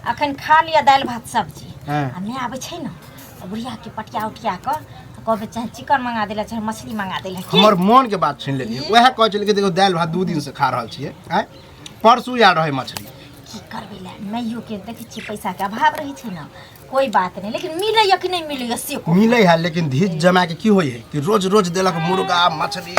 अखन खा लिअ दालि भात सब्जी। हाँ। आ माय आबै छै ने तऽ बुढ़िया के पटिया उटिया कऽ कहबै चाहे चिकन मंगा देला चाहे मछली मंगा देला की? हमर मोन के बात छीन लेलियै। वएह कहै छलियै कि देखो दालि भात 2 दिन से खा रहल छियै। आँय, परसू आयल रहै मछली। की करबै ला, माइयो के देखै छियै पैसा के अभाव रहै छै ने। कोई बात नहीं, लेकिन मिलैया कि नहीं मिलैया से कहू। मिलै है, लेकिन धीज जमा के की होइ है कि रोज रोज देलक मुर्गा मछली।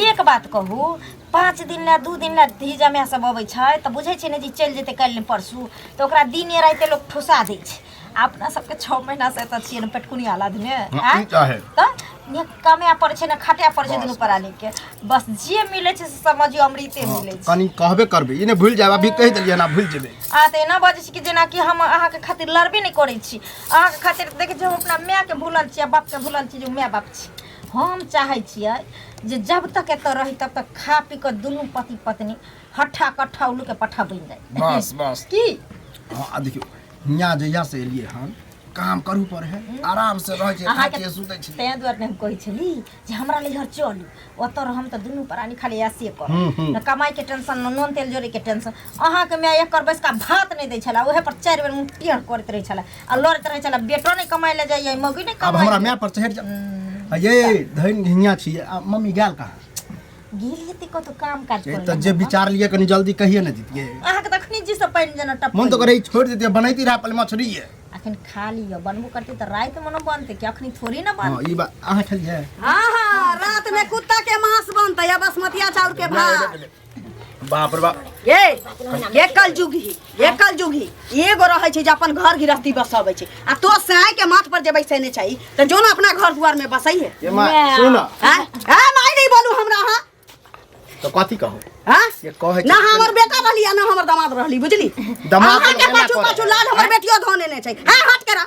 एक बात कहू, 5 दिन ला 2 दिन ला धी जमा सब अबै छै तऽ बुझै छै ने जे चलि जेतै काल्हि ने परसू, तऽ ओकरा दिने राति लोक ठुसा दै छै। आ अपना सबके 6 महीना से एतऽ छियै ने पेटकुनिया लादने, हाँ, आँय? ई तऽ है। तऽ ने कमाए पड़ै छै ने खटए पड़ै छै दुनू प्राणी के, बस जे मिलै छै से समझियौ अमृते मिलै छै। कनी कहबे करबै, ई नहि भूलि जायब, अभी कहि देलियै ना भूलि जेबै। अहाँ तऽ एना बजै छी कि जेनाकि हम अहाँके खातिर लड़बे नहि करै छी। अहाँके खातिर देखै छी हम अपना मायके भूलल छी आ बापके भूलल छी जे माय बाप छी। हम चाहै छियै जे जब तक एतऽ रही तब तक खा पी कऽ दुनू पति पत्नी हट्ठा कट्ठा उल्लू के पट्ठा बनि जाइ। बस बस। की? हँ, आ देखियौ हियाँ जहिया से एलियै हन काम करू पड़े है, आराम से रहै छै, अहाँके खाइ छियै, सुतै छियै। तैं दुआरे ने हम कहै छली जे हमरा नैहर चलू, ओतऽ रहम तऽ दुनू प्राणी खाली ऐसे करब, हम्म। ने कमाई के टेंशन ने नून तेल जोड़े के टेंशन। अहाँके माय एकर बैसका भात नहि दै छलै, ओहे पर 4 बेर मुँह टेढ़ करैत रहै छलै आ लड़ैत रहै छलै, बेटो नहि कमाइ लए जाइए, मौगी नहि आब कमाइ हमरा माय पर चढ़ि जा। आ ये धनि हियाँ छियै, आ मम्मी गेल कहाँ? गेल हेतै कतौ काम काज ए, करै तऽ लए। जे विचार लियै कनी जल्दी कहिए ने दितियै। अहाँके तऽ अखनी जी से पानि जेना टपकै। मन तऽ करै छोड़ि दितियै, बनैती रहै पहिले मछली ये। अखन खा लिअ, बनबो करतै तऽ रातिमे ने बनतै कि अखनी थोड़ी ने हँ, बनतै। ई बात अहाँ खेलियै? हाँ हाँ, रात में कुत्ता के मांस बनतै आ बासमतिया चाउर के भात। बाप रे बाप। ये ये कल जुगी, ये कल जुगी एगो रहै छै जे अपन घर गृहस्थी बसबै छै, आ तो साय के माथ पर जे बैसेने छै तऽ जो ने अपना घर दुआर में बसै है। ये माँ, माय। सुन। हाँ? हाँ, माय नहीं बोलू हमरा, हाँ? तऽ कथी कहू? हाँ? ये कहै छै ना हमर बेटा रहली आ ना हमर दामाद रहली, बुझली? दामाद अहाँ के एना पाछू करै। पाछू लाल हमर बेटियो धो नेने छै। हाँ, हट करा।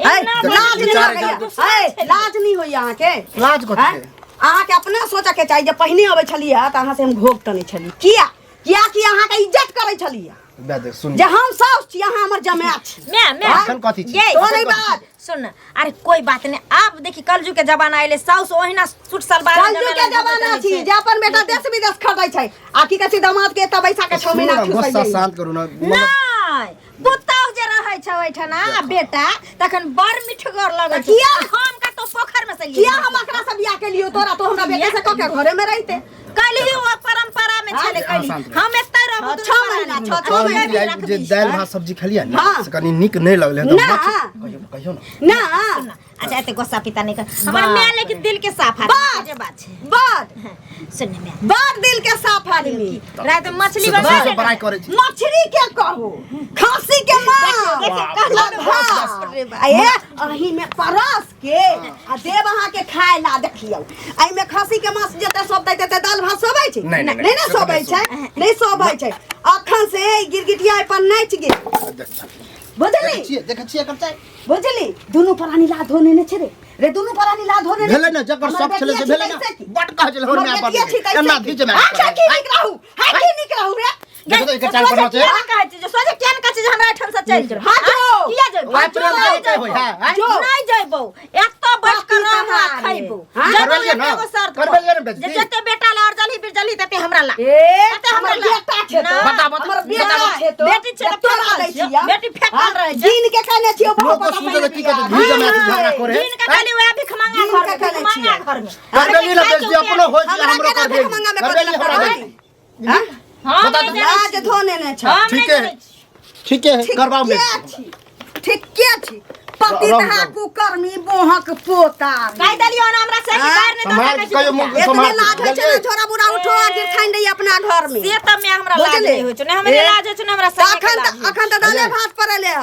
है, एना लाज नहीं विचार लगैया। एकदम है, लाज नहीं होइया अहाँके। लाज कथी हैं? के? अहाँके अपना सोचऽ के चाही जे पहिने अबै छलियै तऽ अहाँ से हम घोघ तनै छली, किया? किया कि अहाँके इज्जत करै छलियै बे देख, सुन। जे हम साउस छी, अहाँ हमर जमाय छी। मैं मैं एखन कथी छी? ये, तो नहीं बात। सुन न, अरे कोई बात नहीं, आब देखी कलयुग के जमाना एले, साउस ओहिना सूट सलवार कलयुग के जमाना छी जे अपन बेटा देश विदेश खटै छै आ की कहै छै दामाद के एतऽ बैसा के 6 सुनू महीना ने, ठुसै गुस्सा छै। शांत करू ने। नहीं, पुतहु जे रहै छै ओहिठना आ बेटा तखन बड़ मिठगर लगै छै। किया? हम कतौ पोखर में से किया हम एकरा से बियाह केलियो? तोरा तो हमरा बेटे से कह के घरे में रहिते। कलही ओ परंपरा में छलै, हाँ, कलही। शांत रह। हम एतै रहबो दुनू छह महीना, प्राणी। छह छह कहली महीना कि जे दालि भात सब्जी खेलियै ने, हाँ। से कनी नीक नहि लगलै तऽ ना। मछली कहियौ ने, कहियौ ने। ना। अच्छा, एते गुस्सा पिता नहीं कर, हमर माय लेकिन दिल के साफ आदमी बात। जे बात छै। बड़। सुन ने माय। बड़ दिल के साफ आदमी। रात में मछली से तऽ बना सबसँ के बड़ाइ करै छी। मछली के कहू, खांसी के मांस। देखियौ, आ बाप रे भात। बाप। आ ए, अही में परस के आ देव अहाँ के खाय ला। देखियौ, एहि में खस्सी के मांस जते सोभतै तते दालि भात सोभै छै? नहि, नहि, नहि ने से तऽ सोभै नहि छै, नहि सोभै छै। अखन से ई गिरगिटिया एहि पर नाचि गेल। बुझली? देखै छियै, देखै छियै एकर चाइ। बुझली? दुनू प्राणी ला धो नेने छै रे। रे दुनू प्राणी ला धो नेने। भेलै ने, जकर हमर शौक छलै से बेटिया भेलै छी ने। तैसे की? बड कहै छलै हमर हमर माय पर बेटिया छी तैसे एना की? धीच माय अच्छा, पर। की नीक रहू? हाय, की नीक रहू रे? देखो तऽ एकर चाल पर नाचै। किया कहै छी जे सोझे किया कहै छी जे हमरा एहिठाम से चलि जाउ? हाँ, जो। किया जेबौ? वएह प्रेम नहीं से होतै होय, जेबौ। हाँ, हाँ। जो। नहीं जेबौ, एतऽ बैठ कऽ रहबो आ बाप रे। खैबो। हाँ? जेबौ करबेलियै ने? एकेगो शर्त पर। करबेलियै ने बेइज्जती? जे जते बेटा ला और जलही बिरजलही तते हमरा ला। ए, तते हमरा हमर ला। बेटा छै तो। ना। बता, बता, हमर बेटा बता। छै तो। बेटी छै तऽ तोरा फेकल दै छियौ। छियौ। बेटी फेकल हाँ, रहै छै। दिन के कहने छियौ, बहुत लोक पता सुनतै तऽ की कहतै? हाँ, धीज माय से झगड़ा करे। दिन के खाली वएह भिख मांगा दिन घर के में, कहने भिख मांगा छियौ। घर में। करबेलियै ने बेइज्जती, अपनो होइ छै, हमरा हमरो केना करबेलियै। भिख मांगा में करबेलियै कऽ हमरा देलक? बेइज्जती। हाँ? हम बता नहि दे। जानै लाज छी। धो नेने छै। हम नहि ठीके है। जानै छी। ठीके है, करबाउ ठीके बेइज्जती। छी, ठीके छी। पति रहू, तहा रहू। कुकर्मी बोहक पोता। कहि देलियौ ने हमरा से कि हाँ? गारि नहि दऽ सम्हार सकै छी कहियो दुनिया। मुँह एतने सम्हार लाज होइ छै ने, बुझलियै? झोरा बुरा उठो आ गिरथाइन दैया अपना घर में। से तऽ मैं हमरा लाज बुझलियै? नहि होइ छौ, ने हमरे ए, लाज होइ छौ, ने हमरा तऽ सामने के अखन लाज तऽ होइ छौ। अखन तऽ दाले अरे। भात पड़ले ह,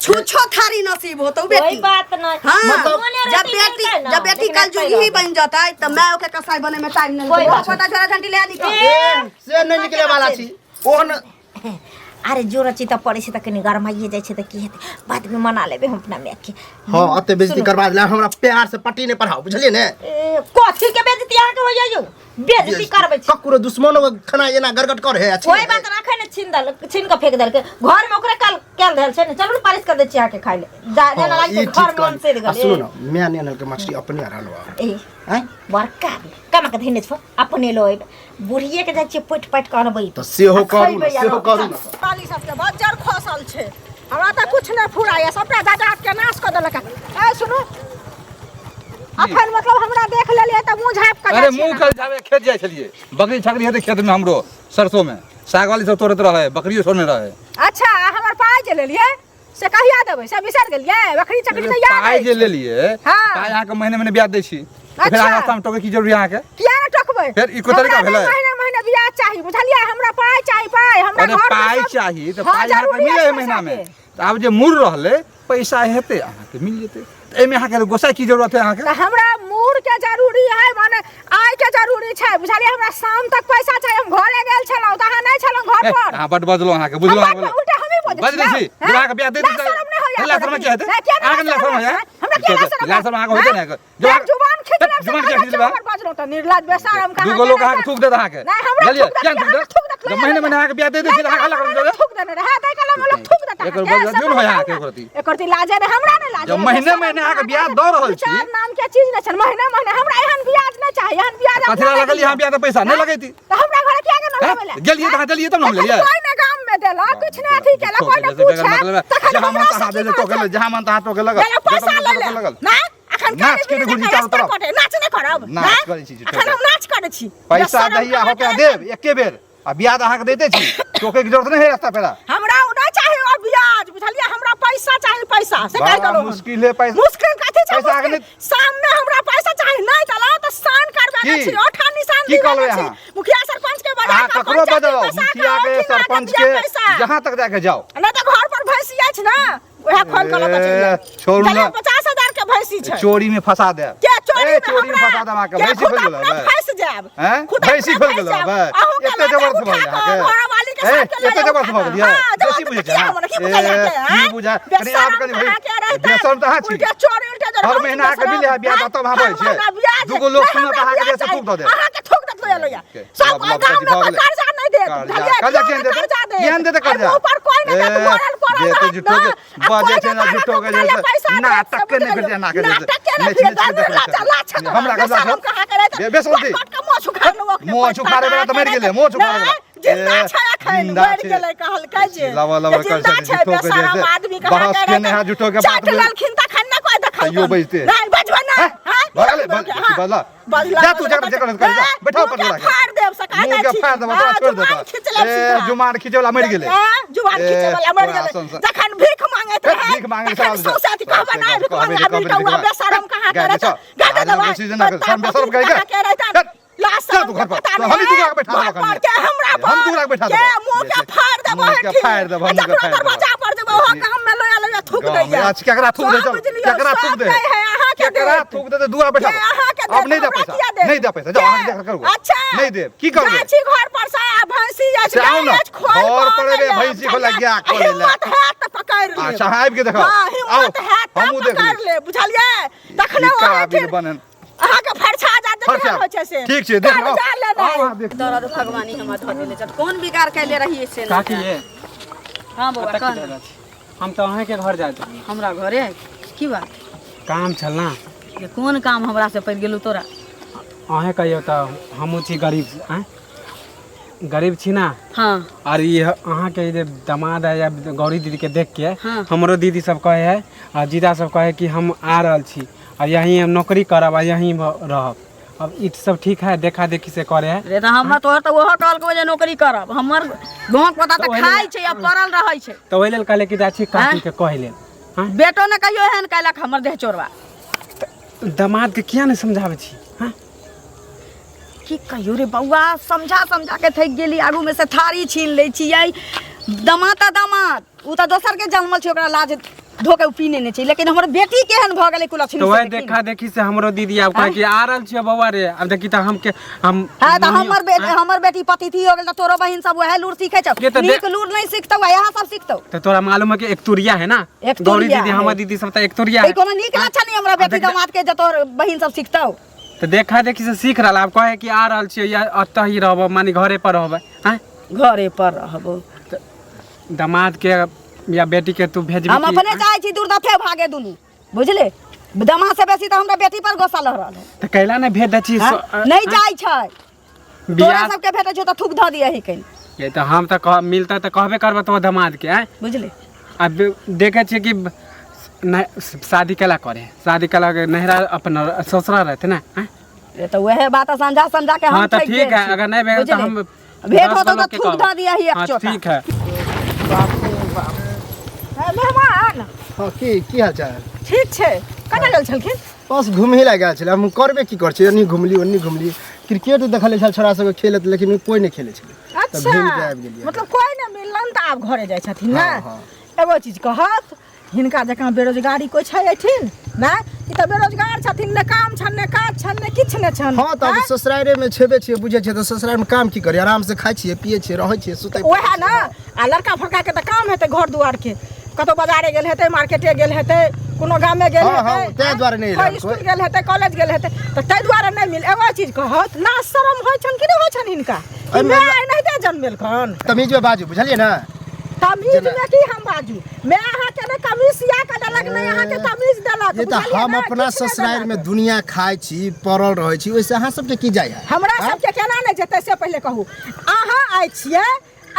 छुछो थारी नसीब होतौ कोई बेटी। बात नहीं। हाँ, मतलब- मोने जब रोटी बेटी मिलतै ने, जब बेटी लेकिन कल एतै जुगी रहबै। बन जतै तऽ माय ओके कसाई बने में टाइम नहीं कोई लगतै। बात छोटा छोटा झंडी ले निकल। ए, से नहि निकले वाला छी ओहन। अरे जोर छी तऽ पड़ै छै तऽ कनि गरमाइए जाइ छै तऽ की हेतै, बादमे मना लेबै हम अपना मायके। हाँ, अते बेइज्जती करबा देला हमरा, प्यार से पट्टी नहि पढ़ाओ, बुझलियै ने? ए, कथी के बेइज्जती अहाँके होइया यौ? बेइज्जती करबै छी। ककरो दुश्मनो के खाना एना गड़गड़ कर है, अच्छी कोई है। बात राखै ने, छीन देलक, छीन कऽ फेंक देलकै घरमे, ओकरे कल कैल धैल छै ने, चलू ने पालिश कर दै छी अहाँके खाइ ले जा। जेना हाँ, लागै ई छै ठीक घर मन कहली। से आ गेलै। सुनू न, माय नहि आनलकै मछली, अपने आनलहुँ। ए आँय? बड़का आदमी कमा के धैने छौ, अपने लो अयबै, बुढ़िए के जाइ छियै पोटि पाटि के अनबै। तऽ सेहो आ करू ने, खैबै आ सेहो रहबै। करू ने। पाली सबके बज्जर खसल छै, हमरा तऽ कुछ नहि फुराइए, सबटा जायदाद के नाश कऽ देलक। ए सुनू, अखन मतलब हमरा देख लेलियै तऽ मुँह झाँपि कऽ अरे जाइ छियै मुँह ने। कल जाबे खेत जाइ छलियै, बकरी छकरी हेतै खेत में, हमरो सरसों में साग वाली सब तोड़ैत रहे, बकरियो छोड़ने रहे। अच्छा, आ हमर पाइ जे लेलियै से कहिया देबै से बिसरि गेलियै? बकरी चकरी तऽ याद पाइ अछि। जे लेलियै, हाँ। पाइ अहाँके महीने महीने ब्याज दै छी, तऽ फेर अच्छा। अहाँ रास्तामे टोकै की जरूरी अहाँके? किया ने टोकबै? फेर ई कोइ तरीका हमरा नहि भेलै? महीने महीने ब्याज चाही, बुझलियै? हमरा पाइ चाही, पाइ हमरा अरे घरमे पाइ सब- चाही तऽ हाँ, पाइ अहाँके जरूरी मिलै है अछि महीना में, पैसाके। तऽ आब जे मूर रहलै पैसा हेतै अहाँके मिल जेतै, तऽ एहिमे अहाँके गोसाइ की जरूरत है अहाँके? तऽ हमरा मूड़ के जरूरी है, माने आय के जरूरी छै, बुझलियै? हमरा शाम तक पैसा चाही। हम घरे गेल छलहुँ तऽ अहाँ नहि छलहुँ घर ए, पर। अहाँ बड बजलहुँ अहाँके, बुझलहुँ हम अहाँ बड- उल्टा हमही बजै बजै छियै। छी हैं? अहाँके ब्याज दे लाज शरम नहि होइए लाज शरम की हेतै नहि, किया नहि अहाँके? लाज शरम होइए? हमरा किया लाज शरम लाज शरम अहाँके होइते नहि। हैं? जुबान खींच लेब से जुबान कहै किया खींच छी, लेबै? हमर बजलहुँ तऽ निर्लज बेशरम कहाँ दूगो लोग के अहाँके थूक देत अहाँके, नहि, हमरा बुझलियै? थूक देत, किया थूक अहाँके देत? थूक देत, जब महीने महीने अहाँके ब्याज दे दै छी तऽ अहाँ हल्ला करबै? थूक देने रहै ताहि काल लोग थूक देता। एकर बदला दियौ ने भाई अहाँके एको रत्ती। एकर ती लाजे नहि, हमरा नहि लाजे। जब महीने महीने अहाँके ब्याज दऽ रहल छी। चार नाम के चीज नहि छै। महीने महीने हमरा एहन ब्याज नहि चाही, एहन ब्याज कथी लए लगलियै अहाँ ब्याज पैसा नहि लगैती? तऽ हमरा घर किया के हैं? न लगेला? गेलियै तऽ अहाँ देलियै तब ने हम लेलियै। कोई ने गाम में देलक, कुछ ने अथी केलक, कोई ने बगैर पूछे मतलब, तखन जहाँ मन हमरा तहाँ से दे की टोके कहै छै? जहाँ मन तहाँ टोके लगल, देलक पैसा जतऽ मन ले ततऽ ले लगल। ना अखन नाच के देखू जी चारू तरफ। नाच नहि करब। नाच ना? करै छी झूठो अखन के। हम नाच करै छी। पैसा बेशरम जहिया कहाँ होते के देब एके बेर, आ ब्याज अहाँके दैते छी, टोके के जरूरत नहीं है रास्ता पेरा। हमरा ओ नहि चाही और ब्याज, बुझलियै? हमरा पैसा चाही, पैसा से कहि बड़ा देलहुँ हम। मुश्किल है पैसा। मुश्किल कथी छै? पैसा अहाँके मुश्किल सामने हमरा पैसा चाही, नहि देलहुँ तऽ शान करबा की? छी, ओठा निशान की दिवा कहबै छी। अहाँ? मुखिया सरपंच के बजा अहाँ कऽ ककरो पंचायती बजाओ, बैसा कऽ मुखिया के ओठिना के सरपंच दिअ के पैसा। जहाँ तक जाके जाओ, नहि तऽ घर पर भैंसी अछि ने, उएह खोल कऽ लऽ कऽ चलि जायब। छोड़ू बुझलियै? ने। 50,000 के भैंसी छै। चोरी में फंसा दे के चोरी ए, में चोरी में हमरा? फंसा दे अहाँके। के भैंसी खुद खोलि गेल अपना हबे? फंसि जायब। हैं? खुद भैंसी अपना खोलि गेल फंसि जायब। हबे? अहूँके एते लऽ जायब जबरदस्त उठा भऽ गेल कऽ, अहाँके? घरवाली के ए, साथ के लऽ एते जायब जबरदस्त उठा भऽ कऽ। गेलियै? हाँ, बेसी जबरदस्त बुझै किया छी हमर? की अहाँ? बुझै ए, अहाँके, की हैं? बुझै? कनि आब बेशरम कनि भई, कहाँ के रहितै? बेशरम तऽ अहाँ छी। उल्टे चोरी, उल्टे जरूर हर हम महीना अहाँके बेशरम। मिले है ब्याज, हैं? तब अहाँ हर बजै छियै। महीना ब्याज। दूगो लोक नहि, सुनत हमरा अहाँके ब्याज से थूक दऽ देत। अहाँके थूक देत लोया लोया। के, सब लब लब गाम कथी में भऽ कोइ गेलै? कर्जा नहि देत, कर्जा बुझलियै? कर्जा केओ केहन नहि देतै? कर्जा देत। केहन देतै कर्जा? एहि मुँह पर कोइ नहि देत, ए, मरल पड़ल देतै रहत झूठो के, ने। आ बजै कोइ छै ने नहि झूठो के अहाँके जैसे, पैसा देत, नाटक से के नहि बुझि भेटै, नाटक गेलियै। के नाटक के नहि नहि भेटै, नहि लाज लाज छै तोरा। हमरा के लाज बेशरम कहाँ के रहतै? बेशरम कट कट के मोछ उखाड़लहुँ ओकरे मोछ पैसा उखाड़े वाला तऽ मरि गेलै, मोछ उखाड़े वाला। नहि, जिंदा ए, छै एखन, जिंदा मरि छै। गेलै कहलकै जे। लबा लबा जे जिंदा करै छै, छै, झूठो के बेशरम जैसे। आदमी कहाँ बहस के केने रहतै? है, झूठो के बात चाटि में। लेलखिन तखन ने कोइ देखलकनि। तैयो बजिते। नहि, बजबै नहि, हैं? हैं? भऽ गेलै, हाँ, बजला। बजला, जा तू, बजला, जकर जकर कर, जा। ए, बैठाओ पर मुँह के तोरा के। फाड़ देब, सका मुँह दै के छी। फाड़ देब, तोरा हाँ, छोड़ि जुबान देतऽ। खींच लेब ए, सीधा। जुबान खींचे वाला मरि गेलै। ए, जुबान ए, खींचे वाला मरि तोरा गेलै। सन- सन- जखन भीख मांगैत हे, रहै, भीख मांगै तखन छल, सौंसे अथी कहबै कहबै, नहि, भीख कहबै, मांगे, कहबै, आबि कौआ कहबै। बेशरम कहाँ के गाय रहतै? बेचऽ। गाय आज देबै, हम बेसी जना पत्ता शर्म बेशर्म पत्ती कहि के। कहाँ के रहतै? हे, लाज चल शरम तू के घर पर। पता तो नहि हमही है। दुगरा के बैठा घर देबऽ पर कनिये। के हमरा हम पर दुगरा के बैठा के देबऽ। मुँह के फाड़ देबऽ मुँह के हेठी। फाड़ देबऽ, आ मुँह के जकरो फाड़ देबऽ। दरवाजा पर जेबै, ओहो गाम में लोया लोया थूक गाँव में दैया। आज केकरा थूक दे सब चल, बुझि लियौ, केकरा सब थूक दे? दै है अहाँके केकरा देत। थूक दे दुआ बैठा के अहाँके देत, अब नहीं दे हमरा पैसा किया देत? नहीं दे पैसा, जाओ अहाँ के? देख करू। अच्छा नहीं देब की करबै? जाइ छी घर पर से आ भैंसी अछि से आउ गाय ने, अछि खोल घर कऽ पर एबै, आनैले। भैंसी खोलै, गाय खोलै ले। हिम्मत हैत तऽ पकड़ि लेब। अच्छा अहाँ आबि के देखाउ। हाँ, आउ हिम्मत हैत तऽ हमहूँ देख पकड़ि लेब। लेब, बुझलियै? तखने ई ओहे काबिल फिर बनन अहाँके फरछा जात जे फरछा। केहन होइ छै से। ठीक छै, देख कर्जा आउ। लेनाइ। आउ अहाँ देख दर्द भगवानी हमरा धऽ देले छथि, कोन बिगाड़ कैले रहियै से नहि काकी जानि। ये हाँ बौआ कतऽ कह की रहल छी? हम तऽ अहाँके घर जाइत रही। हमरा घरे की बात? काम छल ना। जे कोन काम हमरा से पड़ि गेलौ तोरा? अहें कहियौ तऽ हमहूँ छी गरीब, आँय गरीब छी ना। हाँ। और ये अहाँके जे दामाद है या गौरी दीदी के देख के हाँ। हमरो दीदी सब कहे है आ जीजा सब कहे कि हम आ रहल छी आ यहीं हम नौकरी करब आ यहीं रहब। अब ई सब ठीक है, देखा देखी से करे है। रे तऽ हमर तोहर तऽ ओहो कहलकौ जे नौकरी करब, हमर गाँव पता तऽ तऽ ओहि खाइ लेल- छै आ पड़ल रहै छै। तऽ ओहि लेल कहले कि जाइ छी काकी के कहे लेल। हाँ? बेटो ने कहियो एहन कयलक हमर देह चोरबा। दामाद के किया नहीं समझाबै छी? हाँ? की कहियो रे बौआ, समझा समझा के थकि गेली, आगू में से थारी छीन लै छियै। दमाद तऽ दमाद, उ तऽ दोसर के जनमल छै, ओकरा लाज धो के उ पी नेने छै, लेकिन हमर बेटी केहन भऽ गेलै कुलक्षणी तऽ से वही देखी ने। देखा देखी से हमरो दीदी आब कहे कि आ रहल छियै बौआ रे, आब देखी तऽ हम के हम हाँ तऽ मम्मी- हमर बेटी, हमर बेटी पतिथि हो गेल तऽ तोरो बहिन सब वएह लूर सीखै छौ। ये तऽ नीक लूर नहि सीखतौ, यहाँ सब सीखतौ। तऽ तोरा मालूम है कि एक तुरिया है ना, एक गौरी तुरिया दीदी है। हमर दीदी सब तऽ एक तुरिया ई है। कोनो नीक लक्षण नहीं हमरा बेटी देख- दमाद के जे तोहर बहिन सब सीखतौ। तऽ देखा देखी से सीख रहल, आब कहे कि आ रहल छियै या एतऽ ही रहब, माने घरे पर रहबै। आँय घरे पर रहबो। दामाद के या बेटी के तू भेजबी हम कि- अपने चाहै छी दूर दफे भागे दुनू बुझले दमा से बेसी तऽ हमरा बेटी पर गोस्सा लह रहल है तऽ कैला नहि भेज दै छी हाँ? नहि जाइ छै तोरा बियाह सबके भेटै छौ तऽ थूक धऽ दिअ ही कनि ये तऽ हम तऽ कह मिलतै तऽ कहबे करबै तो दमाद के आँय बुझले आब देखै छियै कि नहि शादी केला करे शादी केला के नहिरा अपन ससुरा रहते ने आँय? ये तऽ वएह बात समझा समझा के हम हाँ तऽ थकि ठीक गेल है छी। अगर नहीं भेल तऽ बुझले? हम भेंट 10 होतौ गो तऽ लोग के थूक कहब। धऽ दिअ ही एक हाँ चोटा ठीक है हे, मेहमान हँ की की हाल चाल ठीक छै कतऽ गेल छलखिन बस घुमहे लए गेल छलै हम करबे की करै छियै एन्नी घुमली ओन्नी घुमली क्रिकेट देखल छल छोड़ा सबके खेलैत लेकिन कोइ नहि खेलै छलै तऽ अच्छा घुमि के आबि गेलियै मतलब कोइ नहि मिललन तऽ आब घरे जाइ छथिन ने हँ, हँ। एगो चीज कहत हिनका जकाँ बेरोजगारी कोइ छै एहिठिन नहि ई तऽ बेरोजगार छथिन ने काम छनि ने काज छनि ने किछु नहि छनि हँ तऽ आब आँय? ससुरारे मे छेबे छियै बुझै छियै तऽ ससुरारे मे काम की करी आराम से खाइ छियै पियै छियै रहै छियै सुतै वएह ने आ लड़का फड़का के तऽ काम हेतै घर दुआरके कतहु बाजारे गेल हेतै मार्केटे गेल हेतै कोनो गामे गेल हँ, हँ, हेतै ताहि दुआरे नहि कोइ एलै, स्कूल गेल हेतै कॉलेज गेल हेतै तऽ ताहि दुआरे नहि मिल एगो चीज कहत ना शरम होइ छनि कि नहि होइ छनि हिनका कि एहिमे माय एनाहिते जन्मेलकन तमीज मे बाजू बुझलियै ने तमीज में की हम बाजू मैं अहाँके ने कमीज सिया के देलक नहि अहाँके तमीज देलक ये तऽ बुझलियै हम ने? अपना किछु नहि ससुरारि मे देलक। दुनिया खाइ छी पड़ल रहै छी ओहिसँ अहाँ सबके की जाइ है हमरा सबके केना नहि जेतै से पहिले कहू अहाँ आइ छियै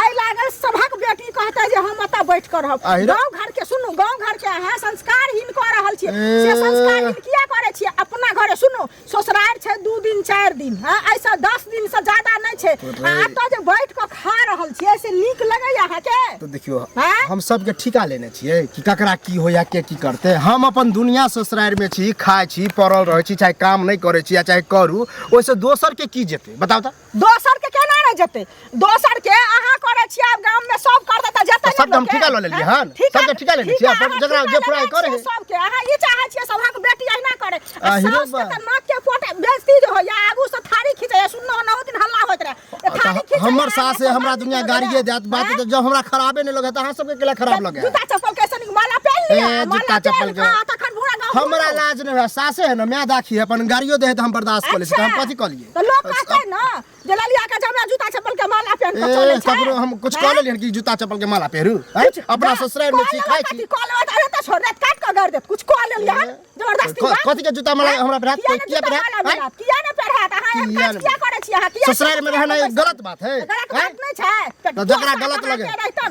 एहि लागल सभक बेटी कहतै जे हम एतऽ बैठ कऽ रहब आहिरे। गाँव घर के सुनू गाँव घर के अहाँ संस्कारहीन कऽ रहल छियै से ए। संस्कारहीन किया करै छियै अपना घरे सुनू ससुरारि छै 2 दिन 4 दिन हँ एहिसँ 10 दिनसँ ज्यादा नहि छै आ एतऽ जे बैठ कऽ खा रहल छियै से नीक लगैया अहाँके तऽ देखियौ आँय? हम सबके ठीका लेने छियै कि ककरा की होइया के की करतै हम अपन दुनिया ससुरारिमे छी खाइ छी पड़ल रहै छी चाहे काम नहि करै छी या चाहे करू ओहिसँ दोसरके की जेतै बताउ तऽ दोसर के केना नहि जेतै दोसर के अहाँ करै छियै आब गाम में सब करतै तऽ जेतै तऽ सबके हम ठीका लऽ लेलियै हन सबके ठीका लेने छियै अपन जकरा जे फुराइ करै है सबके अहाँ ई चाहै छियै सबहक बेटी अहिना करे आ आहिरे सास के बा। तऽ नाक के पोट बेइज्जती जे होइया आगू से थारी खींचैया सुननो नौ दिन हल्ला होइत रहे ए थारी तऽ खींचैया हमर सास है हमरा आगू से दुनिया थारी गाड़िए देत बात आँय? तऽ जब हमरा खराबे नहि लगे तऽ अहाँ सबके केला खराब लगे जूता चप्पल के सनिक माला पहिन लिअ ए, माला जूता चप्पल पहिन के। कऽ तखन पूरा गाँव हमरा घुमू। लाज नहि होय सासे है ने माय दाखी है अपन गाड़ियो दे है तऽ हम बर्दाश्त कऽ लै छी तऽ हम कथी कऽ लियै तऽ लोक कहतै ने जे ललिया के जमा जूता चप्पल के माला पहिन के ए चलै छै ककरो हम कुछ कऽ लेलियै कि जूता चप्पल के माला पहिरू आँय? अपना ससुराल में छी खाइ छी कऽ लेबै तऽ अरे तऽ छोड़ देत काट कऽ गाड़ि देत कुछ कऽ लेलियै हन जबरदस्ती बात। कथी के जूता माला हमरा पहिरात किया ने किया जूता पहिरात माला आँय? पहिरात? किया ने पहिरात अहाँ एहन किया काज ने किया करै छी अहाँ किया ससुराल में रहना एक गलत बात है गलत आँय? बात नहि छै तऽ जकरा गलत लगे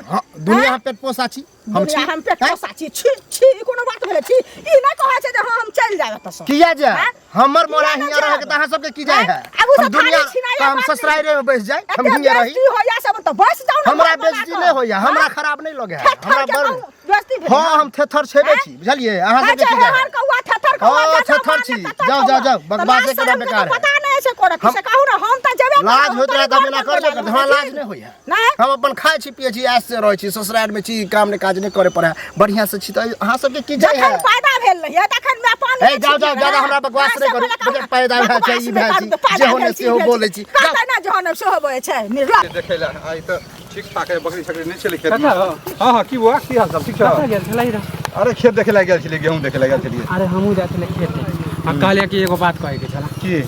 हाँ, दुनिया हम पेट पोसा छी हम छी दुनिया हम पेट आँय? पोसा छी छी छी ई कोनो बात भेलै छी ई नहि कहै छै जे हाँ हम चलि जायब एतऽसँ किया जाए आँय? हमर मोरा किया हियाँ ने रहे के जायब? तऽ अहाँ सबके की जाए है आँय? आगू से हम दुनिया थाली छिनाइ तऽ हम बात नहि। ससुराले में बैस जाए हम एते हियाँ रही बेइज्जती होइया सब तऽ बस जाउ ने हमरा घर बना बेइज्जती कऽ। नहि होइया हमरा आँय? खराब नहि लगे है थेथर हमरा के बड़ कहूँ, बेइज्जती भेलै हाँ हम थेथर छेबे आँय? छी बुझलियै अहाँ कहै सबके छै की जाए हेहर है कौआ थेथर कौआ हाँ, जा जाउ थेथर मारने छी। थेथर जाउ, जाउ, कौआ। जाउ, तऽ बकवासे लाज करब शरम के बेकार तऽ है। पता नहि छै कोरत हम- से कहू ने हम तऽ जेबे करब, लाज हम होइत तऽ रहत हम घर एना पर करबे बोलायब, करतै हमरा लाज बुझलियै? नहि होइया नहि हम अपन खाइ छी पियै छी ऐश से रहै छी ससुराल में छी काम ने काज नहि करे पड़े है बढ़िया से छी तऽ अहाँ सबके की जाए जखन है पैदा भेल रहियै तखन मैं पानी ए, जाउ, जाउ, ज्यादा हमरा बकवास नहि करू। बजट पैदा भेल छै, ई भेल छै, जे होने सेहो बोलै छी। जाउ। कहतै ने जे होने सेहो बोलै छै निर्लज देखै लए आइ तऽ ठीक ठाक है बकरी छकरी नहि छलै खेत कतऽ हो? हँ हँ की बौआ की हाल चाल ठीक कतऽ छै गेल छलै रे? अरे खेत देखे लए गेल छलियै गेहूँ देखे लए गेल छलियै अरे हमहूँ जाइ छलियै खेते आ कहलियै कि एगो बात कहैके छलै की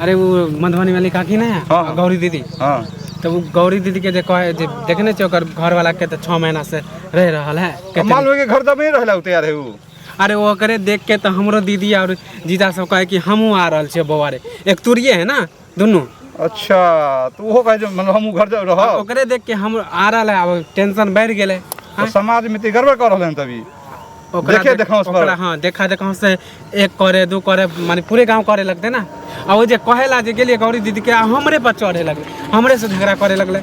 अरे वो मधुबनी वाली काकी ने हाँ, हाँ। गौरी दीदी हँ तऽ ओ गौरी दीदी के जे कहे जे देखने छियै ओकर घरवाला के तऽ 6 महीना से रहि रहल है आ मालूम है कि घर दमे रहला उ तैयार है उ अरे ओकरे देख के तऽ हमरो दीदी और जीजा सब कहे कि हमहूँ आ रहल छियै बौआ रे एक तुरिये है ना दुनू अच्छा तऽ ओहो कहै जे मतलब हमहूँ घर रहब ओकरे देख के हम आ रहल है आब टेंशन बढ़ि गेलै तऽ समाज में तऽ गड़बड़ कऽ रहल हन तभी ओकरा देखे देखाउस पर। ओकरा हाँ देखा देखाउस से एक करे दू करे माने पूरे गांव करे लगते ना आ ओ जे कहेला जे गेलियै गौरी दीदी के आ हमरे पर चढ़े लगले हमरे से झगड़ा करे लगले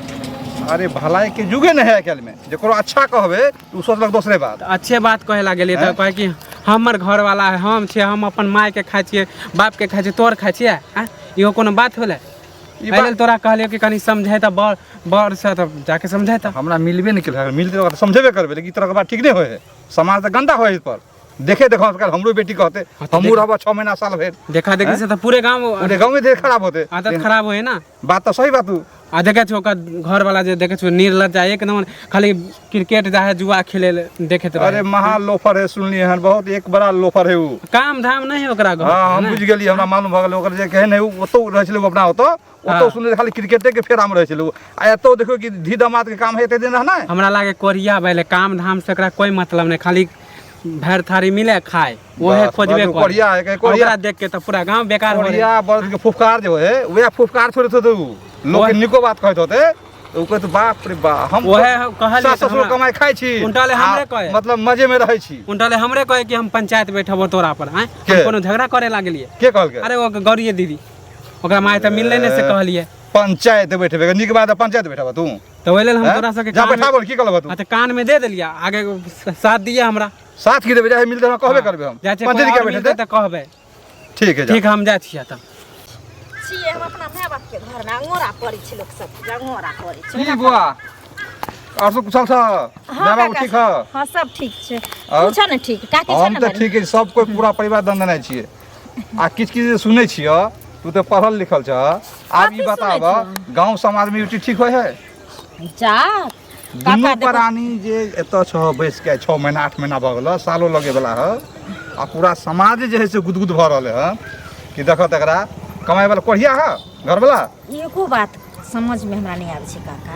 अरे भलाई के जुगे नहीं है आइ काल्हि में जकरो अच्छा कहबे तऽ उ सोचलक दोसरे बात तऽ अच्छे बात कहे ला गेलियै तऽ हैं? कहे कि हमर घरवाला है हम छियै हम अपन माय के खाइ छियै बाप के खाइ छियै तोर खाइ छियै आँय इहो कोनो बात होलै ई एहि बात लेल तोरा कहलियै कि कनि समझै तऽ बड़ बड़ से तऽ जाके समझै तऽ हमरा मिलबे नहि केलक मिलते तऽ समझेबे करबै लेकिन ई तरहके बात ठीक नहि होइ है समाज तऽ गंदा होइ है पर देखे देखो आजकल हमरो बेटी कहते हाँ, तऽ हमहूँ देख- रहब 6 महीना साल भरि देखा देखी से तऽ पूरे गाँव पूरे गाँव में देह खराब होते आदत खराब होए ना बात तऽ सही बात तू आ देखै छौ ओकर घरवाला जे देखै छौ निर्लज्जा एक नंबर, खाली क्रिकेट जा है जुआ खेले ले देखैत रहे। अरे महा लोफर है, सुनलिए हन, बहुत एक बड़ा लोफर है उ। काम धाम नहीं है ओकरा घर। हाँ, हम बुझि गेलियै, हमरा मालूम भऽ गेलै ओकर जे केहन है उ। ओतौ रहै छलै उ अपना ओतौ, ओतौ सुनलियै खाली क्रिकेटे के फेरामे रहै छलै उ। आ एतौ देखियौ कि धी दामाद के काम है एते दिन रहनाइ। हमरा लागे कोरिया बैले, काम धाम से एकरा कोई मतलब नहीं, खाली भरि थारी मिले खाए ओहे बस, खोजबे बस, करे। कोरिया है, कहीं कोरिया। ओकरा देख के तऽ पूरा गांव बेकार हो कोरिया बड़द के फुफकार जे होय है, वएह फुफकार थोड़े थोड़े उ लोग के निको बात कहैत होते, तऽ उ कहैत बाप रे बाप, हम ओहे हम कहलियै सास तऽ ससुर हमरा- कमाइ खाइ छी, उनटा ले हमरे आ कहे। मतलब मजे में रहै छी। उनटा ले हमरे कहे कि हम पंचायत बैठबो तोरा पर। आँय, के? हम कोनो झगड़ा करे लागलियै? के कहलकै? अरे ओ गौरिये दीदी, ओकरा माय तऽ मिललै नहि से कहलियै। पंचायत बैठबे, नीक बात है, पंचायत बैठबा तू तऽ ओहि लेल हम हैं? तोरा सबके जा कान में- बैठाबो, की कहलबा तू? अच्छा, कान में दे देलियै, आगे साथ दिए हमरा। साथ की देबै? जाहे मिलतै हमरा कहबे करबै हम। जाइ छै, पंचायत कोइ के आओर बैठेतै? मिलतै तऽ कहबै। ठीक है, जा। ठीक, हम जाइ छियै तब। छियै हम अपना माय बाप के घर में अंगोरा पड़ै छै, लोक सब अंगोरा पड़ै छै। की बुआ, और सब कुशल छ? हाँ, माय बाबू काका, ठीक है? हाँ, सब ठीक छै। और? तू छ ने ठीक? काकी छ हम ने तऽ बड़ी? ठीक है, सब कोई पूरा परिवार दंदनाइ छियै। आ किछु किछु जे सुनै छियै, तू तऽ पढ़ल लिखल छ, आब ई कथी सुनै बताब, गाँव समाज में ई ठीक होइ है? जा दुनू काका, देखो। प्राणी जे एतऽ छह बैस के 6 महीना 8 महीना भऽ गेल, सालो लगे वाला है, आ पूरा समाज जे है से गुदगुद भऽ रहल है कि देखऽ तकरा कमाइ वाला कोढ़िया है घरवाला। एगो बात समझ में हमरा नहीं आबै छै काका,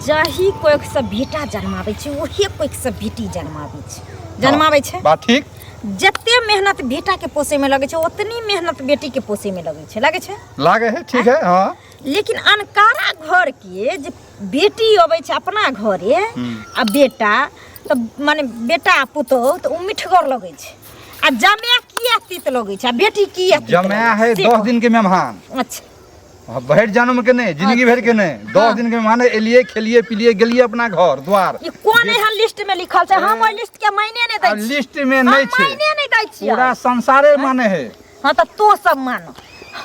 जाहि कोइक से बेटा जन्माबै छै ओहे कोइक से बेटी जन्माबै छै, जन्माबै छै। बात ठीक। जते मेहनत बेटा के पोसे में लगै छै उतनी मेहनत बेटी के पोसे में लगै छै, लगै छै? लागे है, ठीक है, हाँ। लेकिन अनकारा घर के जे बेटी अबै छै अपना घरे आ बेटा तऽ माने बेटा आ पुतोहु तऽ ओ मिठगर लगै छै, आ जमाए किया तीत लगै छै आ बेटी किया तीत जमाए लगै है छै? से 10 कहू। दिन के मेहमान। अच्छा। हाँ, भरि जन्म के नहीं, जिंदगी भर के नहीं, 10 दिन के मेहमान एलिए, खेलिए पिलिए, गेलिए अपना घर द्वार। ई कोन एहन लिस्ट में लिखल छै? हम ओहि लिस्ट के मायने नहि दै आ छी। लिस्ट में हम नहीं छै, मायने नहि दै छियै। पूरा संसारे माने है। हाँ तऽ तो सब मानो,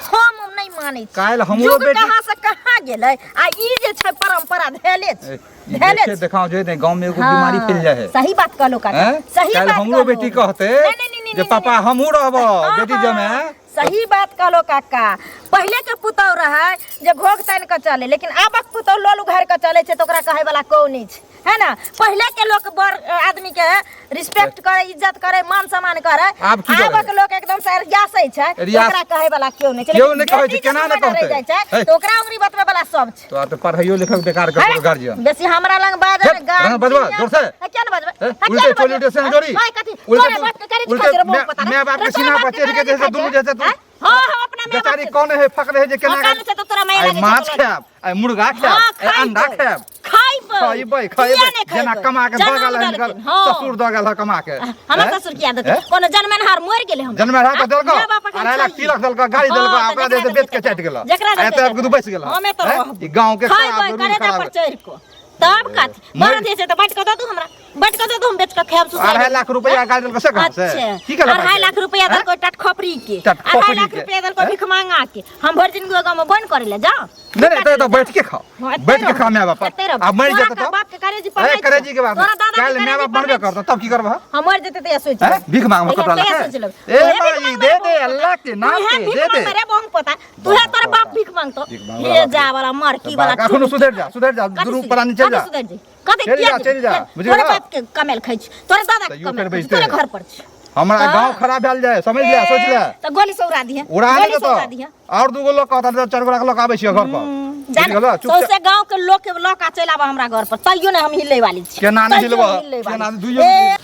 हम नहि मानै छी। काल्हि हमरो युग बेटी- कहाँ से कहाँ गेलै, आ ई जे छै परंपरा धैले छै, ए, ई धैले देखे छै। देखाओ जे नहीं, गाँव में एगो हाँ, बीमारी फैल जाए है। सही बात कहलो काका, हैं? सही काल्हि बात हमरो कहलो। बेटी कहते नहीं, नहीं, नहीं, जे नहीं, पापा नहीं। हमहूँ रहब हाँ, बेटी हाँ, जमाए। सही बात कहलो काका। पहले के पुतहु रहे जे घोघ तानि के चले, लेकिन आबक पुतहु लोल उघारि के चले छै तऽ ओकरा कहै वाला कोइ नहि छै, है ना? पहले के लोग बड़ आदमी के रिस्पेक्ट करे, इज्जत करे, मान सम्मान करे। आब की करे? आबक लोग एकदम से रियासै छै, रियास- ओकरा कहै वाला केओ नहि छै। केओ लेकिन नहि कहै छै, बेटी केना जब नहि रहि कहतै? जाइ छै, हे। तऽ ओकरा उंगली बतबै वाला सब छै। तो तऽ पढ़ाइयो लिखक बेकार कर है? गार्जियन। बेसी हमरा लग बाजै हे, ने, गार्जियन। रंग बजबा, जोर से। हे, किया ने बजबै? हे, हे, किया उल्टे ने चोली बजबै? उल्टे से जोड़ी। हे, कथी? उल्टे तोरे बाप के करै छी उल्टे खातिर, बहुत माय- पता माय बाप के रे, तोरे सीना बाप पर के चढ़ि के करै जे छै, छी दुनू खातिर। जे छै, तू- हैं? हाँ, हाँ, अपना माय बाप बेचारी के- कौन है फक रहे जे केना हाँ, कान छै तऽ तोरा माय आइ लागै छै माछ तोरा। खायब, आइ मुर्गा हाँ, खायब, आइ अंडा खैबै। खायब। खैबै। खैबै, किया खैबै। नहि खैबै? जेना कमा के दऽ जनम गेल हिनकर देलखिन, हाँ। ससुर दऽ गेल हँ कमा के। हमर हैं? ससुर किया देतै? हैं? कोनो जनमेनहार मरि गेलै हमरा। जनमेनहार तऽ देलकौ। माय बाप एखन 2.5 लाख छैहे। तिलक देलकौ, गाड़ी देलकौ, हाँ, आ ओकरा तऽ जे जकरा बेच के देतै चाटि गेलौ। जकरा आ देतै एतऽ आबि कऽ तू बैस गेलह। हमे तऽ हैं? रहब। ई गाँव के खैबै, खराब, करेजा खराब। पर चढ़ि कऽ। तब कथी? मरि- बड़ जे छै तऽ बाँटि कऽ दऽ दू हमरा। बाँटि कऽ दऽ दू, हम बेच कऽ खायब सुसाइ। 2.5 लाख रुपया गाड़ी देलकौ से कहाँ से? अच्छा। की केलक 2.5 लाख रुपया हैं? देलकौ टट खपरी के। टट 2.5 खपरी लाख के। रुपया देलकौ हैं? भिखमांगा के। हम भरि जिंदगी ओहि गाँवमे बन करै लए जाउ। नहीं नहीं तो बैठ के खाओ, हाँ, एते बैठ के रहब। खाओ माय बाप। एते रहब। आ मरि तोरा जेतौ का तब? बाप के करेजी ए, पढ़ाइ करेजी के बात तोरा दादा के काल्हि माय करेजी बाप मरबे पढ़ाइ करतौ तब की करबह? हम मरि जेतै तऽ सोचि हैं? लेब। भीख मांगबह कपड़ा तहिया लऽ सोचि लेब। के? ए तोहे भीख माई, मांगबे दे रे दे बहु अल्लाह के नाम तूहे पे भीख दे दे। मांगबे रे बहु पोता, तूहे तोर बाप भीख मांगतो। भीख मांगबे हे बाप जा वाला मरकी वाला एखनो चुप। सुधरि जा, सुधरि जा, कथी दुनू सुधरि- प्राणी चलि कथी जा। सुधरि जाइ? कथी चलि किया जा, चलि जा, किया? बुझि तोरे गेलह? बाप के कमेल खाइ छी, तोरे दादा के तैयो कमेल फेर खाइ छी, बैजते तोरे है। घर पर छी। हमरा हाँ। गांव खराब भेल जाए, समझ ले, सोच ले। तऽ गोली से उड़ा दिहे, उड़ा नहि गोली से देतौ। उड़ा दिहे। और दूगो लोग कहता तऽ चारि गोरा के लोग आबै छियै घर पर। बुझि जान गेलह? चुपचाप। सौंसे गांव के लोग के लऽ कऽ चलि आबऽ हमरा घर पर, तैयो नहि हम हिलै वाली छी। केना नहि तैयो हिलबह? हिलै वाली केना छी। दुइयो ए,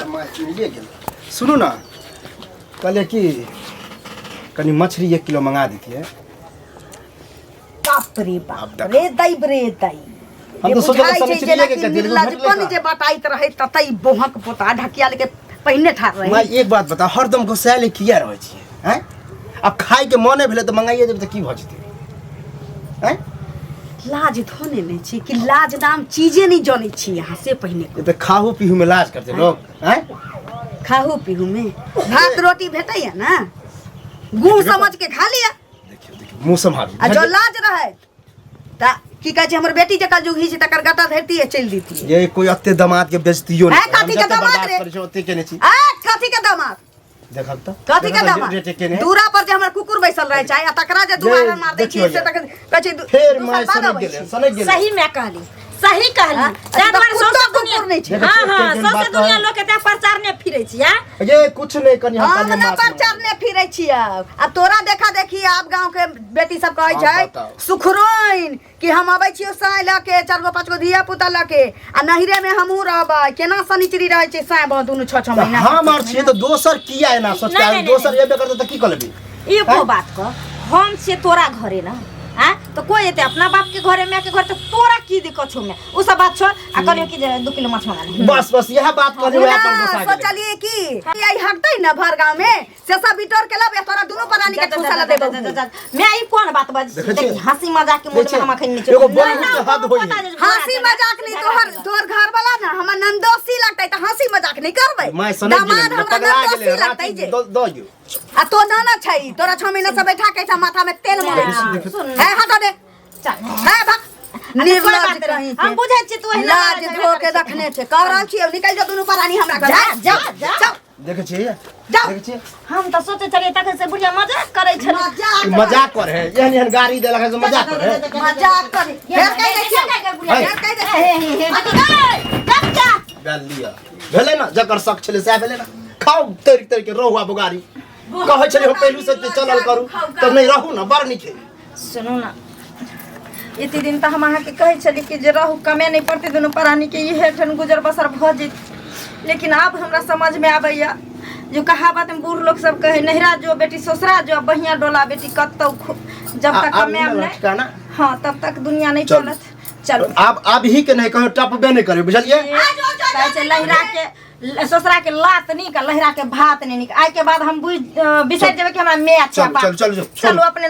माछ मिलिए गेल। सुनू ने, कहलियै कि कनि मछली 1 किलो मंगा दितियै। बाप रे बाप रे दैब रे दै। हम तऽ सोचलियै बुझाइ छै सनेचरी जेना लएके कि दिल भेटलै निर्लजपन का। जे बटाइत रहै ततै बोहक पोता ढकिया लेके पहिने ठाढ़ रहै। माय एक बात बता, हरदम गोसायल किया रहै छियै? हैं? आब खाइके मने भेलै तऽ मंगाइए देबै तऽ की भऽ जेतै? हैं? लाज धोने नहि छी कि लाज नाम चीजे नहि जनै छी अहाँ से पहिने। ई तऽ खाहू पीहू में लाज करतै लोग, हैं? खाहू पीहू में भात रोटी भेटैया ना, गुड़ समझ के खा लिया। देखियौ देखियौ मुँह सम्हारू। आ जो लाज रहै तऽ की कहै छै, हमर बेटी जकर जुगही छै तकर गटा धरती चलि दितियै। ये कोई अत्ते दामाद के बेइज्जतियो हैं, नहीं। कथी के हम जते दामाद बर्दाश्त रे? करै छियै, ओते केने छी। आ कथी के दामाद? देखब तऽ कथी के देखब तऽ दमा रेट केने दूरा पर जे हमर कुकुर बैसल रहे छै आ तकरा जे दू ये, आरन मार दै देखियौ छियै से ये। तक कहै छै फेर दू माय साल बाद सनक अबै गेलै छी। सनक गेलै सही में कहली, सही कहली। हाँ? ताहि दुआरे कुत्तो सौंसे कुकुर दुनिया नहि छै। देखै हाँ छियै, हाँ केहन सौंसे बात दुनिया है। लोक एते प्रचार ने फिरै छी आ ये कुछ नहीं कनी हम हम कनी ना माछ प्रचार ने फिरै छियै आब तोरा देखा देखी आब गांव के बेटी सब कहै आब छै बताउ। सुखरोइन कि हम अबै छियै साँय लऽ के चारि गो पाँच गो धिया पुता लऽ के आ नहिरे में हमहूँ रहबै केना शनिचरी रहै छै साँय बह दुनू छओ छओ तऽ महीना हम आर छियै तऽ दोसर किया एना सोचतै नहि, नहि, दोसर एबे करतै तऽ की कऽ लेबै एगो बात कह, हम छियै तोरा घरे ना आ तो कोई एते अपना बाप के घरे माय के घर तो तोरा की दिक्कत छौ में उ सब बात छोड़ आ कहलियो कि जे 2 किलो माछ मंगा ले। बस बस इएह बात कहली वएह पर ना गुस्सा गेलै। सोचलिए कि आई हटतै ना भर गांव में से सब बिटोर के लब तोरा दुनू प्राणी के ठूसा ला देबौ। मैं ई कोन बात बज देखै छियै? देखी हंसी मजाक के मूड में हम अखन नीचे एगो बोल के हद होई है। हंसी मजाक नहीं तोहर तोहर घर वाला ना हमर नंदोसी लगतै त हंसी मजाक नहीं करबै। माय सनक दामाद गेलै हमरा पगला नंदोसी गेलै लगतै राति जे दऽ यौ आ तो नाना छै तोरा 6 महीना से बैठा के ऐसा माथा में तेल मरै छी। सुन है हटो दे चल है भाग निर्लज कहीं के। हम बुझै छी तू एहिना लाज धो के रखने छै कह रहल छियै निकल जो दुनू प्राणी हमरा घर जा, जा, जा। जाओ देखै छियै जाओ। देखै छियै हम तऽ सोचै छलियै तखन से बुढ़िया मजाक करै छलै। मजाक ई मजाक करे है एहन एहन गाड़ी देलक है से मजाक करे है। मजाक करे फेर कहि दै छियै फेर कहि दै छियै भेल लिअ भेलै ने जकर शक छलै सएह भेलै ने खाउ तरि तरि के रहुआ बुगारी कहै छलियै हम पहिलू से चलल करू तऽ नहि रहू ने बड़ नीक है। सुनू ना एते दिन तऽ हम अहाँके कहै छली कि जे रहू कमे नहि पड़तै दुनू प्राणीके इहे ठाम गुजर बसर भऽ जेतै, लेकिन आब हमरा समझमे आबैया जो कहावत में बूढ़ लोग सब कहे नहिरा जो बेटी ससुरा जो बहिया डोला बेटी कतौ जब तक आब कमाएब नहि नहि ठिकाना हाँ तब तक दुनिया नहीं चलू। चलत। चलू आब आब ही के नहीं कहो टपबे नहीं करे बुझलियै। कहै छै लहिरा के ससुरा के लात नीक आ लहिरा के भात नहीं नीक। आइ के बाद हम बुझ बिसरि जेबै कि हमरा माय छै चलू, बाप। चलू, चलू, चलू। चलू अपने